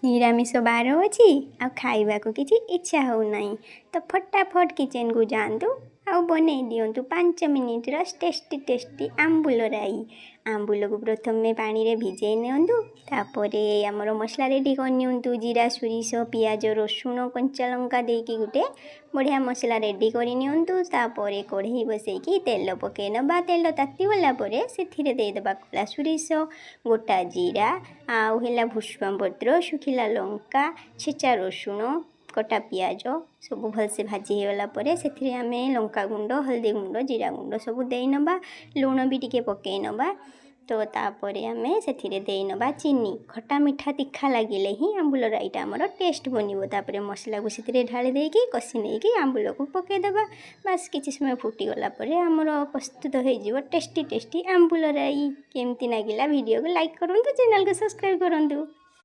ନିରାମିଷ ବାର ଅଛି ଆଉ ଖାଇବାକୁ କିଛି ଇଚ୍ଛା ହେଉନାହିଁ ତ ଫଟାଫଟ କିଚେନକୁ ଯାଆନ୍ତୁ ଆଉ ବନେଇ ଦିଅନ୍ତୁ 5 ମିନିଟ୍ର ଟେଷ୍ଟି ଟେଷ୍ଟି ଆମ୍ବୁଲ ରାଇ। ଆମ୍ବୁଲକୁ ପ୍ରଥମେ ପାଣିରେ ଭିଜେଇ ନିଅନ୍ତୁ। ତାପରେ ଆମର ମସଲା ରେଡ଼ି କରିନିଅନ୍ତୁ। ଜିରା, ସୋରିଷ, ପିଆଜ, ରସୁଣ, କଞ୍ଚା ଲଙ୍କା ଦେଇକି ଗୋଟେ ବଢ଼ିଆ ମସଲା ରେଡ଼ି କରିନିଅନ୍ତୁ। ତାପରେ କଢ଼େଇ ବସେଇକି ତେଲ ପକାଇ ନେବା। ତେଲ ତାତିଗଲା ପରେ ସେଥିରେ ଦେଇଦେବା କଳା ସୋରିଷ, ଗୋଟା ଜିରା ଆଉ ହେଲା ଭୃଷଙ୍ଗ ପତ୍ର, ଶୁଖିଲା ଲଙ୍କା, ଛେଚା ରସୁଣ, କଟା ପିଆଜ। ସବୁ ଭଲସେ ଭାଜି ହେଇଗଲା ପରେ ସେଥିରେ ଆମେ ଲଙ୍କା ଗୁଣ୍ଡ, ହଳଦୀ ଗୁଣ୍ଡ, ଜିରା ଗୁଣ୍ଡ ସବୁ ଦେଇନେବା। ଲୁଣ ବି ଟିକେ ପକାଇ ନେବା। ତ ତାପରେ ଆମେ ସେଥିରେ ଦେଇନେବା ଚିନି। ଖଟା ମିଠା ତୀଖା ଲାଗିଲେ ହିଁ ଆମ୍ବୁଲ ରାଇଟା ଆମର ଟେଷ୍ଟ ବନିବ। ତାପରେ ମସଲାକୁ ସେଥିରେ ଢାଳି ଦେଇକି କଷି ନେଇକି ଆମ୍ବୁଲକୁ ପକାଇଦେବା। ବାସ୍, କିଛି ସମୟ ଫୁଟିଗଲା ପରେ ଆମର ପ୍ରସ୍ତୁତ ହେଇଯିବ ଟେଷ୍ଟି ଟେଷ୍ଟି ଆମ୍ବୁଲ ରାଇ। କେମିତି ଲାଗିଲା? ଭିଡ଼ିଓକୁ ଲାଇକ୍ କରନ୍ତୁ, ଚ୍ୟାନେଲକୁ ସବସ୍କ୍ରାଇବ୍ କରନ୍ତୁ।